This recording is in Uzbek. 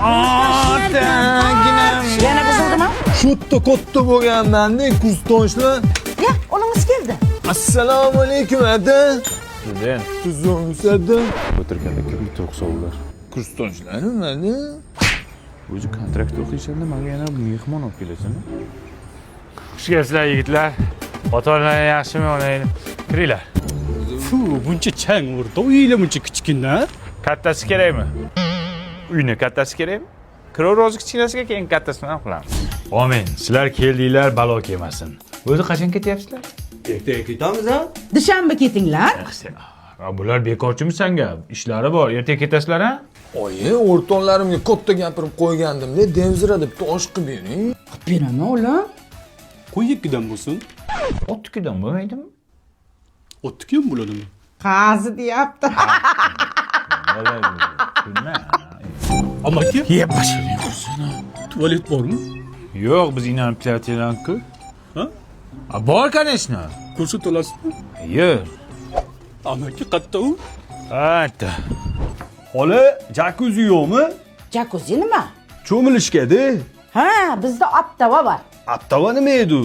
Otaginam. Yana buzildimi? Shutta katta bo'lganman-da, kursdoshlar. Ya, o'g'lingiz keldi. Assalomu alaykum, ada. Student. Tuzukmisiz, ada? O'tirganda kim to'qsovlar. Kursdoshlarim, ada. O'zi kontrakt o'qiysan-da, menga yana mehmon olib kelasan. Xush kelibsizlar, yigitlar. Ota-onalar yaxshimi, onanglar? Kiringlar. Fu, buncha chang urdi. Uyinglar buncha kichkina. Kattasi kerakmi? Uyni kattasi kerakmi? Kiraver o'zi kichkinasiga, keyin kattasini ham qilamiz. Omin. Sizlar keldinglar, balo kelmasin. O'zi qachon ketyapsizlar? Ertaga ketamiz, ha? Dushanba ketinglar. Ha, bular bekorchimi sanga? Ishlari bor. Ertaga ketasizlar, ha? Oyi, o'rtoqlarimga katta gapirib qo'ygandim-da, Demzira deb osh qilib bering. Qilib beraman, o'g'lim. Qo'y ikkidan bo'lsin. Otnikidan bo'lmaydimi? O'tniki ham bo'ladimi? Qazi deyapti. Bilma. Amaki, Yeb. Tualet bormi? Yo'q, biz inanib ku. Ha? A, bor, конечно. Ko'rsata olasizmi? Yo'q. Amaki, qatta u? Ayta. Xola, jakuzi yo'qmi? Jakuzi nima? Cho'milishga-da. Ha, bizda ottava bor. Aptava nima edi u?